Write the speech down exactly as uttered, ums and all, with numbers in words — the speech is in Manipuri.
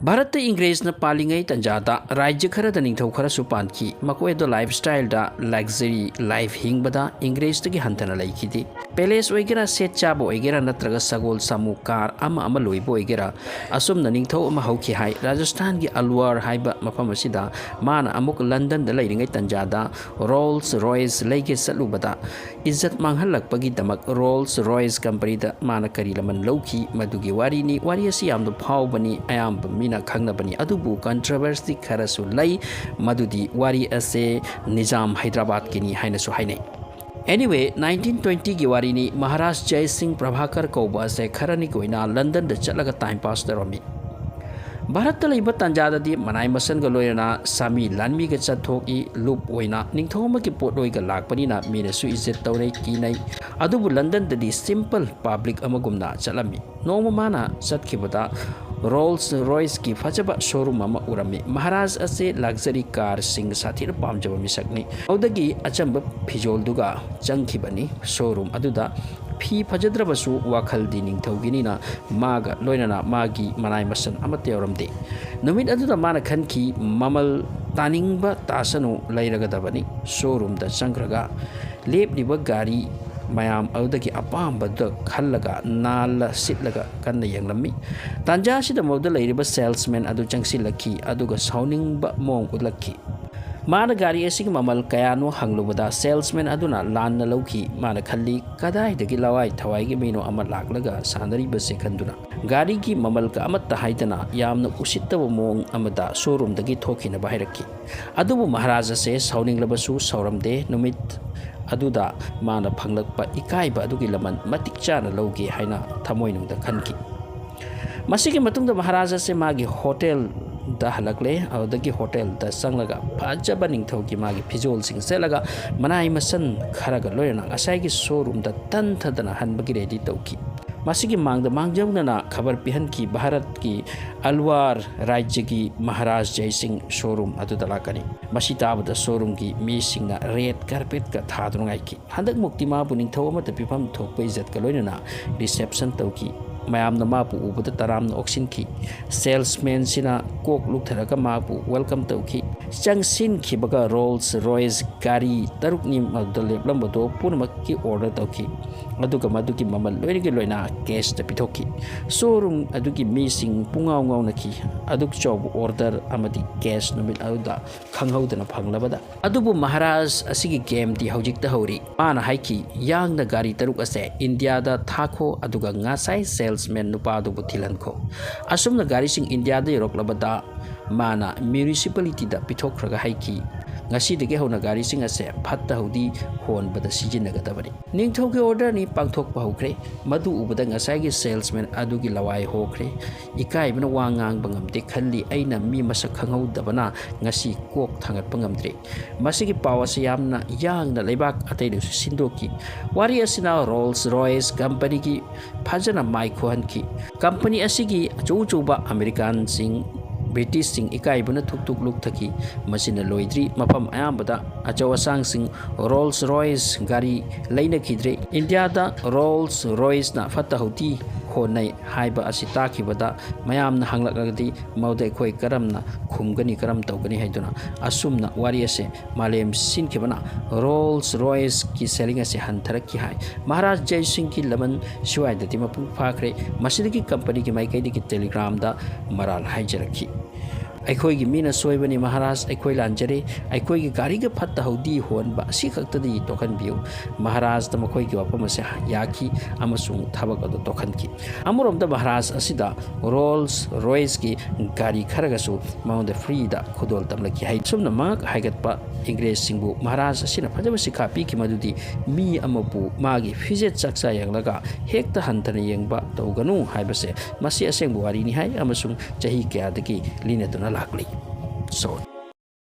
ꯚꯥꯔꯠꯇ ꯏꯪꯒ꯭ꯔꯦꯖꯅ ꯄꯥꯜꯂꯤꯉꯩ ꯇꯟꯖꯥꯗ ꯔꯥꯖ꯭ꯌ ꯈꯔꯗ ꯅꯤꯡꯊꯧ ꯈꯔꯁꯨ ꯄꯥꯟꯈꯤ꯫ ꯃꯈꯣꯏ ꯑꯗꯣ ꯂꯥꯏꯐ ꯁ꯭ꯇꯥꯏꯜꯗ, ꯂꯛꯖꯔꯤ ꯂꯥꯏꯐ ꯍꯤꯡꯕꯗ ꯏꯪꯒ꯭ꯔꯦꯖꯇꯒꯤ ꯍꯟꯊꯅ ꯂꯩꯈꯤꯗꯦ꯫ ꯄꯦꯂꯦꯁ ꯑꯣꯏꯒꯦꯔꯥ, ꯁꯦꯠ ꯆꯥꯕ ꯑꯣꯏꯒꯦꯔꯥ, ꯅꯠꯇ꯭ꯔꯒ ꯁꯒꯣꯜ, ꯁꯥꯃꯨ, ꯀꯥꯔ ꯑꯃ ꯑꯃ ꯂꯣꯏꯕ ꯑꯣꯏꯒꯦꯔꯥ, ꯑꯁꯨꯝꯅ ꯅꯤꯡꯊꯧ ꯑꯃ ꯍꯧꯈꯤ ꯍꯥꯏ꯫ ꯔꯥꯖꯁꯊꯥꯟꯒꯤ ꯑꯜꯋꯥꯔ ꯍꯥꯏꯕ ꯃꯐꯝ ꯑꯁꯤꯗ ꯃꯥꯅ ꯑꯃꯨꯛ ꯂꯟꯗꯟꯗ ꯂꯩꯔꯤꯉꯩ ꯇꯟꯖꯥꯗ ꯔꯣꯜꯁ ꯔꯣꯏꯁ ꯂꯩꯒꯦ ꯆꯠꯂꯨꯕꯗ ꯏꯖꯠ ꯃꯥꯡꯍꯜꯂꯛꯄꯒꯤꯗꯃꯛ ꯔꯣꯜꯁ ꯔꯣꯏꯁ ꯀꯝꯄꯅꯤꯗ ꯃꯥꯅ ꯀꯔꯤ ꯂꯃꯟ ꯂꯧꯈꯤ, ꯃꯗꯨꯒꯤ ꯋꯥꯔꯤꯅꯤ꯫ ꯋꯥꯔꯤ ꯑꯁꯤ ꯌꯥꯝꯅ ꯐꯥꯎꯕꯅꯤ, ꯑꯌꯥꯝꯕ ꯃꯤꯅ ꯈꯪꯅꯕꯅꯤ, ꯑꯗꯨꯕꯨ ꯀꯟꯇ꯭ꯔꯣꯚꯔꯁꯤ ꯈꯔꯁꯨ ꯂꯩ꯫ ꯃꯗꯨꯗꯤ ꯋꯥꯔꯤ ꯑꯁꯦ ꯅꯤꯖꯥꯝ ꯍꯩꯗ꯭ꯔꯕꯥꯗꯀꯤꯅꯤ ꯍꯥꯏꯅꯁꯨ ꯍꯥꯏꯅꯩ꯫ Anyway, ꯅꯥꯏꯟꯇꯤꯟ ꯇ꯭ꯋꯦꯟꯇꯤꯒꯤ ꯋꯥꯔꯤꯅꯤ꯫ ꯃꯍꯥꯔꯥꯖ ꯖꯌ ꯁꯤꯡ ꯄ꯭ꯔꯚꯥꯀꯔ ꯀꯧꯕ ꯑꯁꯦ ꯈꯔꯅꯤꯒꯤ ꯑꯣꯏꯅ ꯂꯟꯗꯟꯗ ꯆꯠꯂꯒ ꯇꯥꯏꯝ ꯄꯥꯁ ꯇꯧꯔꯝꯃꯤ꯫ ꯚꯥꯔꯠꯇ ꯂꯩꯕ ꯇꯥꯟꯖꯥꯗꯗꯤ ꯃꯅꯥꯏ ꯃꯁꯟꯒ ꯂꯣꯏꯅꯅ ꯁꯥꯃꯤ ꯂꯥꯟꯃꯤꯒ ꯆꯠꯊꯣꯛꯏ꯫ ꯂꯨꯞ ꯑꯣꯏꯅ ꯅꯤꯡꯊꯧ ꯑꯃꯒꯤ ꯄꯣꯠꯂꯣꯏꯒ ꯂꯥꯛꯄꯅꯤꯅ ꯃꯤꯅꯁꯨ ꯏꯖꯠ ꯇꯧꯅꯩ, ꯀꯤꯅꯩ꯫ ꯑꯗꯨꯕꯨ ꯂꯟꯗꯟꯗꯗꯤ ꯁꯤꯝꯄꯜ ꯄꯕ꯭ꯂꯤꯛ ꯑꯃꯒꯨꯝꯅ ꯆꯠꯂꯝꯃꯤ꯫ ꯅꯣꯡꯃ ꯃꯥꯅ ꯆꯠꯈꯤꯕꯗ ꯔꯣꯜꯁ ꯔꯣꯏꯁꯀꯤ ꯐꯖꯕ ꯁꯣꯔꯨꯝ ꯑꯃ ꯎꯔꯝꯃꯤ꯫ ꯃꯍꯥꯔꯥꯖ ꯑꯁꯦ ꯂꯛꯖꯔꯤ ꯀꯥꯔꯁꯤꯡ ꯁꯥꯊꯤꯅ ꯄꯥꯝꯖꯕ ꯃꯤꯁꯛꯅꯤ꯫ ꯑꯗꯨꯗꯒꯤ ꯑꯆꯝꯕ ꯐꯤꯖꯣꯜꯗꯨꯒ ꯆꯪꯈꯤꯕꯅꯤ꯫ ꯁꯣꯔꯨꯝ ꯑꯗꯨꯗ ꯐꯤ ꯐꯖꯗ꯭ꯔꯕꯁꯨ ꯋꯥꯈꯜꯗꯤ ꯅꯤꯡꯊꯧꯒꯤꯅꯤꯅ ꯃꯥꯒ ꯂꯣꯏꯅꯅ ꯃꯥꯒꯤ ꯃꯅꯥꯏ ꯃꯁꯟ ꯑꯃꯠꯇ ꯌꯥꯎꯔꯝꯗꯦ꯫ ꯅꯨꯃꯤꯠ ꯑꯗꯨꯗ ꯃꯥꯅ ꯈꯟꯈꯤ, ꯃꯃꯜ ꯇꯥꯅꯤꯡꯕ ꯇꯥꯁꯅꯨ, ꯂꯩꯔꯒꯗꯕꯅꯤ꯫ ꯁꯣꯔꯨꯝꯗ ꯆꯪꯈ꯭ꯔꯒ ꯂꯦꯞꯂꯤꯕ ꯒꯥꯔꯤ ꯃꯌꯥꯝ ꯑꯗꯨꯗꯒꯤ ꯑꯄꯥꯝꯕꯗꯨꯗ ꯈꯜꯂꯒ ꯅꯥꯜꯂ ꯁꯤꯠꯂꯒ ꯀꯟꯅ ꯌꯦꯡꯂꯝꯃꯤ꯫ ꯇꯥꯟꯖꯥ ꯑꯁꯤꯗ ꯃꯗꯨꯗ ꯂꯩꯔꯤꯕ ꯁꯦꯜꯁꯃꯦꯟ ꯑꯗꯨ ꯆꯪꯁꯤꯜꯂꯛꯈꯤ, ꯑꯗꯨꯒ ꯁꯥꯎꯅꯤꯡꯕ ꯃꯑꯣꯡ ꯎꯠꯂꯛꯈꯤ꯫ ꯃꯥꯅ ꯒꯥꯔꯤ ꯑꯁꯤꯒꯤ ꯃꯃꯜ ꯀꯌꯥꯅꯣ ꯍꯪꯂꯨꯕꯗ ꯁꯦꯜꯁꯃꯦꯟ ꯑꯗꯨꯅ ꯂꯥꯟꯅ ꯂꯧꯈꯤ꯫ ꯃꯥꯅ ꯈꯜꯂꯤ, "ꯀꯗꯥꯏꯗꯒꯤ ꯂꯋꯥꯏ ꯊꯋꯥꯏꯒꯤ ꯃꯤꯅꯣ ꯑꯃ ꯂꯥꯛꯂꯒ ꯁꯥꯟꯅꯔꯤꯕꯁꯦ?" ꯈꯟꯗꯨꯅ ꯒꯥꯔꯤꯒꯤ ꯃꯃꯜꯒ ꯑꯃꯠꯇ ꯍꯥꯏꯗꯅ ꯌꯥꯝꯅ ꯎꯁꯤꯠꯇꯕ ꯃꯑꯣꯡ ꯑꯃꯗ ꯁꯣꯔꯨꯝꯗꯒꯤ ꯊꯣꯛꯈꯤꯅꯕ ꯍꯥꯏꯔꯛꯈꯤ꯫ ꯑꯗꯨꯕꯨ ꯃꯍꯥꯔꯥꯖ ꯑꯁꯦ ꯁꯥꯎꯅꯤꯡꯂꯕꯁꯨ ꯁꯥꯎꯔꯝꯗꯦ꯫ ꯅꯨꯃꯤꯠ ꯑꯗꯨꯗ ꯃꯥꯅ ꯐꯪꯂꯛꯄ ꯏꯀꯥꯏꯕ ꯑꯗꯨꯒꯤ ꯂꯃꯟ ꯃꯇꯤꯛ ꯆꯥꯅ ꯂꯧꯒꯦ ꯍꯥꯏꯅ ꯊꯃꯣꯏꯅꯨꯡꯗ ꯈꯟꯈꯤ꯫ ꯃꯁꯤꯒꯤ ꯃꯇꯨꯡꯗ ꯃꯍꯥꯔꯥꯖ ꯑꯁꯦ ꯃꯥꯒꯤ ꯍꯣꯇꯦꯜꯗ ꯍꯜꯂꯛꯂꯦ꯫ ꯑꯗꯨꯗꯒꯤ ꯍꯣꯇꯦꯜꯗ ꯆꯪꯂꯒ ꯐꯖꯕ ꯅꯤꯡꯊꯧꯒꯤ ꯃꯥꯒꯤ ꯐꯤꯖꯣꯜꯁꯤꯡ ꯁꯦꯠꯂꯒ ꯃꯅꯥꯏ ꯃꯁꯟ ꯈꯔꯒ ꯂꯣꯏꯅꯅ ꯉꯁꯥꯏꯒꯤ ꯁꯣꯔꯨꯝꯗ ꯇꯟꯊꯗꯅ ꯍꯟꯕꯒꯤ ꯔꯦꯗꯤ ꯇꯧꯈꯤ꯫ ꯃꯁꯤꯒꯤ ꯃꯥꯡꯗ ꯃꯥꯡꯖꯧꯅꯅ ꯈꯕꯔ ꯄꯤꯍꯟꯈꯤ, "ꯚꯥꯔꯠꯀꯤ ꯑꯜꯋꯥꯔ ꯔꯥꯖ꯭ꯌꯒꯤ ꯃꯍꯥꯔꯥꯖ ꯖꯩꯁꯤꯡ ꯁꯣꯔꯨꯝ ꯑꯗꯨꯗ ꯂꯥꯛꯀꯅꯤ꯫" ꯃꯁꯤ ꯇꯥꯕꯗ ꯁꯣꯔꯨꯝꯒꯤ ꯃꯤꯁꯤꯡꯅ ꯔꯦꯗ ꯀꯥꯔꯄꯦꯠꯀ ꯊꯥꯗꯨꯅ ꯉꯥꯏꯈꯤ꯫ ꯍꯟꯗꯛꯃꯨꯛꯇꯤ ꯃꯥꯕꯨ ꯅꯤꯡꯊꯧ ꯑꯃꯠꯇ ꯄꯤꯐꯝ ꯊꯣꯛꯄ ꯏꯖꯠꯀ ꯂꯣꯏꯅꯅ ꯔꯤꯁꯦꯞꯁꯟ ꯇꯧꯈꯤ꯫ ꯃꯌꯥꯝꯅ ꯃꯥꯕꯨ ꯎꯕꯗ ꯇꯔꯥꯝꯅ ꯑꯣꯛꯁꯤꯟꯈꯤ꯫ ꯁꯦꯜꯁꯃꯦꯟꯁꯤꯅ ꯀꯣꯛ ꯂꯨꯛꯊꯔꯒ ꯃꯥꯕꯨ ꯋꯦꯜꯀꯝ ꯇꯧꯈꯤ꯫ ꯆꯪꯁꯤꯟꯈꯤꯕꯒ ꯔꯣꯜꯁ ꯔꯣꯏꯁ ꯒꯥꯔꯤ ꯇꯔꯨꯛꯅꯤ ꯃꯗꯨꯗ ꯂꯦꯞꯂꯝꯕꯗꯣ ꯄꯨꯝꯅꯃꯛꯀꯤ ꯑꯣꯔꯗꯔ ꯇꯧꯈꯤ, ꯑꯗꯨꯒ ꯃꯗꯨꯒꯤ ꯃꯃꯜ ꯂꯣꯏꯅꯒꯤ ꯂꯣꯏꯅ ꯀꯦꯁꯇ ꯄꯤꯊꯣꯛꯈꯤ꯫ ꯁꯣꯔꯨꯝ ꯑꯗꯨꯒꯤ ꯃꯤꯁꯤꯡ ꯄꯨꯡꯉꯥꯎ ꯉꯥꯎꯅꯈꯤ꯫ ꯑꯗꯨꯛ ꯆꯥꯎꯕ ꯑꯣꯔꯗꯔ ꯑꯃꯗꯤ ꯀꯦꯁ ꯅꯨꯃꯤꯠ ꯑꯗꯨꯗ ꯈꯪꯍꯧꯗꯅ ꯐꯪꯂꯕꯗ꯫ ꯑꯗꯨꯕꯨ ꯃꯍꯥꯔꯥꯖ ꯑꯁꯤꯒꯤ ꯒꯦꯝꯗꯤ ꯍꯧꯖꯤꯛꯇ ꯍꯧꯔꯤ꯫ ꯃꯥꯅ ꯍꯥꯏꯈꯤ, "ꯌꯥꯡꯅ ꯒꯥꯔꯤ ꯇꯔꯨꯛ ꯑꯁꯦ ꯏꯟꯗꯤꯌꯥꯗ ꯊꯥꯈꯣ, ꯑꯗꯨꯒ ꯉꯁꯥꯏ ꯁꯦꯜꯁꯃꯦꯟ ꯅꯨꯄꯥꯗꯨꯕꯨ ꯊꯤꯜꯍꯟꯈꯣ"꯫ ꯑꯁꯨꯝꯅ ꯒꯥꯔꯤꯁꯤꯡ ꯏꯟꯗꯤꯌꯥꯗ ꯌꯧꯔꯛꯂꯕꯗ ꯃꯥꯅ ꯃ꯭ꯌꯨꯅꯤꯁꯤꯄꯥꯂꯤꯇꯤꯗ ꯄꯤꯊꯣꯛꯈ꯭ꯔꯒ ꯍꯥꯏꯈꯤ, "ꯉꯁꯤꯗꯒꯤ ꯍꯧꯅ ꯒꯥꯔꯤꯁꯤꯡ ꯑꯁꯦ ꯐꯠꯇ ꯍꯥꯎꯗꯤ ꯍꯣꯟꯕꯗ ꯁꯤꯖꯤꯟꯅꯒꯗꯕꯅꯤ"꯫ ꯅꯤꯡꯊꯧꯒꯤ ꯑꯣꯔꯗꯔꯅꯤ ꯄꯥꯡꯊꯣꯛꯄ ꯍꯧꯈ꯭ꯔꯦ꯫ ꯃꯗꯨ ꯎꯕꯗ ꯉꯁꯥꯏꯒꯤ ꯁꯦꯜꯁꯃꯦꯟ ꯑꯗꯨꯒꯤ ꯂꯋꯥꯏ ꯍꯣꯈ꯭ꯔꯦ꯫ "ꯏꯀꯥꯏꯕꯅ ꯋꯥ ꯉꯥꯡꯕ ꯉꯝꯗꯦ ꯈꯜꯂꯤ꯫ ꯑꯩꯅ ꯃꯤ ꯃꯁꯛ ꯈꯪꯍꯧꯗꯕꯅ ꯉꯁꯤ ꯀꯣꯛ ꯊꯥꯡꯒꯠꯄ ꯉꯝꯗ꯭ꯔꯦ"꯫ ꯃꯁꯤꯒꯤ ꯄꯥꯎ ꯑꯁꯤ ꯌꯥꯝꯅ ꯌꯥꯡꯅ ꯂꯩꯕꯥꯛ ꯑꯇꯩꯗꯁꯨ ꯁꯤꯟꯗꯣꯛꯈꯤ꯫ ꯋꯥꯔꯤ ꯑꯁꯤꯅ ꯔꯣꯜꯁ ꯔꯣꯏꯁ ꯀꯝꯄꯅꯤꯒꯤ ꯐꯖꯅ ꯃꯥꯏ ꯈꯨꯍꯟꯈꯤ꯫ ꯀꯝꯄꯅꯤ ꯑꯁꯤꯒꯤ ꯑꯆꯧ ꯑꯆꯧꯕ ꯑꯃꯦꯔꯤꯀꯥꯟꯁꯤꯡ, ꯕ꯭ꯔꯤꯇꯤꯁꯁꯤꯡ ꯏꯀꯥꯏꯕꯅ ꯊꯨꯛ ꯊꯨꯛ ꯂꯨꯛꯊꯈꯤ꯫ ꯃꯁꯤꯅ ꯂꯣꯏꯗ꯭ꯔꯤ, ꯃꯐꯝ ꯑꯌꯥꯝꯕꯗ ꯑꯆꯧ ꯑꯁꯥꯡꯁꯤꯡ ꯔꯣꯜꯁ ꯔꯣꯏꯁ ꯒꯥꯔꯤ ꯂꯩꯅꯈꯤꯗ꯭ꯔꯦ꯫ ꯏꯟꯗꯤꯌꯥꯗ ꯔꯣꯜꯁ ꯔꯣꯏꯁꯅ ꯐꯠꯇ ꯍꯥꯎꯗꯤ ꯍꯣꯟꯅꯩ ꯍꯥꯏꯕ ꯑꯁꯤ ꯇꯥꯈꯤꯕꯗ ꯃꯌꯥꯝꯅ ꯍꯪꯂꯛꯂꯒꯗꯤ ꯃꯗꯨꯗ ꯑꯩꯈꯣꯏ ꯀꯔꯝꯅ ꯈꯨꯝꯒꯅꯤ, ꯀꯔꯝ ꯇꯧꯒꯅꯤ ꯍꯥꯏꯗꯨꯅ꯫ ꯑꯁꯨꯝꯅ ꯋꯥꯔꯤ ꯑꯁꯦ ꯃꯥꯂꯦꯝ ꯁꯤꯟꯈꯤꯕꯅ ꯔꯣꯜꯁ ꯔꯣꯏꯁꯀꯤ ꯁꯦꯂꯤꯡ ꯑꯁꯦ ꯍꯟꯊꯔꯛꯈꯤ ꯍꯥꯏ꯫ ꯃꯍꯥꯔꯥꯖ ꯖꯩ ꯁꯤꯡꯒꯤ ꯂꯃꯟ ꯁ꯭ꯋꯥꯏꯗꯗꯤ ꯃꯄꯨꯡ ꯐꯥꯈ꯭ꯔꯦ꯫ ꯃꯁꯤꯗꯒꯤ ꯀꯝꯄꯅꯤꯒꯤ ꯃꯥꯏꯀꯩꯗꯒꯤ ꯇꯦꯂꯤꯒ꯭ꯔꯥꯝꯗ ꯃꯔꯥꯜ ꯍꯥꯏꯖꯔꯛꯈꯤ꯫ "ꯑꯩꯈꯣꯏꯒꯤ ꯃꯤꯅ ꯁꯣꯏꯕꯅꯤ ꯃꯍꯥꯔꯥꯖ, ꯑꯩꯈꯣꯏ ꯂꯥꯟꯖꯔꯦ꯫ ꯑꯩꯈꯣꯏꯒꯤ ꯒꯥꯔꯤꯒ ꯐꯠꯇ ꯍꯥꯎꯗꯤ ꯍꯣꯟꯕ ꯑꯁꯤ ꯈꯛꯇꯗꯤ ꯇꯣꯛꯍꯟꯕꯤꯌꯨ"꯫ ꯃꯍꯥꯔꯥꯖꯇ ꯃꯈꯣꯏꯒꯤ ꯋꯥꯐꯝ ꯑꯁꯦ ꯌꯥꯈꯤ ꯑꯃꯁꯨꯡ ꯊꯕꯛ ꯑꯗꯨ ꯇꯣꯛꯍꯟꯈꯤ꯫ ꯑꯃꯔꯣꯝꯗ ꯃꯍꯥꯔꯥꯖ ꯑꯁꯤꯗ ꯔꯣꯜꯁ ꯔꯣꯏꯁꯀꯤ ꯒꯥꯔꯤ ꯈꯔꯒꯁꯨ ꯃꯉꯣꯟꯗ ꯐ꯭ꯔꯤꯗ ꯈꯨꯗꯣꯜ ꯇꯝꯂꯛꯈꯤ ꯍꯥꯏ꯫ ꯑꯁꯨꯝꯅ ꯃꯉꯛ ꯍꯥꯏꯒꯠꯄ ꯏꯪꯒ꯭ꯔꯦꯖꯁꯤꯡꯕꯨ ꯃꯍꯥꯔꯥꯖ ꯑꯁꯤꯅ ꯐꯖꯕ ꯁꯤꯈꯥ ꯄꯤꯈꯤ, ꯃꯗꯨꯗꯤ ꯃꯤ ꯑꯃꯕꯨ ꯃꯥꯒꯤ ꯐꯤꯖꯦꯠ ꯆꯥꯛꯆꯥ ꯌꯦꯡꯂꯒ ꯍꯦꯛꯇ ꯍꯟꯊꯅ ꯌꯦꯡꯕ ꯇꯧꯒꯅꯨ ꯍꯥꯏꯕꯁꯦ꯫ ꯃꯁꯤ ꯑꯁꯦꯡꯕ ꯋꯥꯔꯤꯅꯤ ꯍꯥꯏ ꯑꯃꯁꯨꯡ ꯆꯍꯤ ꯀꯌꯥꯗꯒꯤ ꯂꯤꯅꯗꯨꯅ ꯂꯥꯛꯂꯤ꯫ So,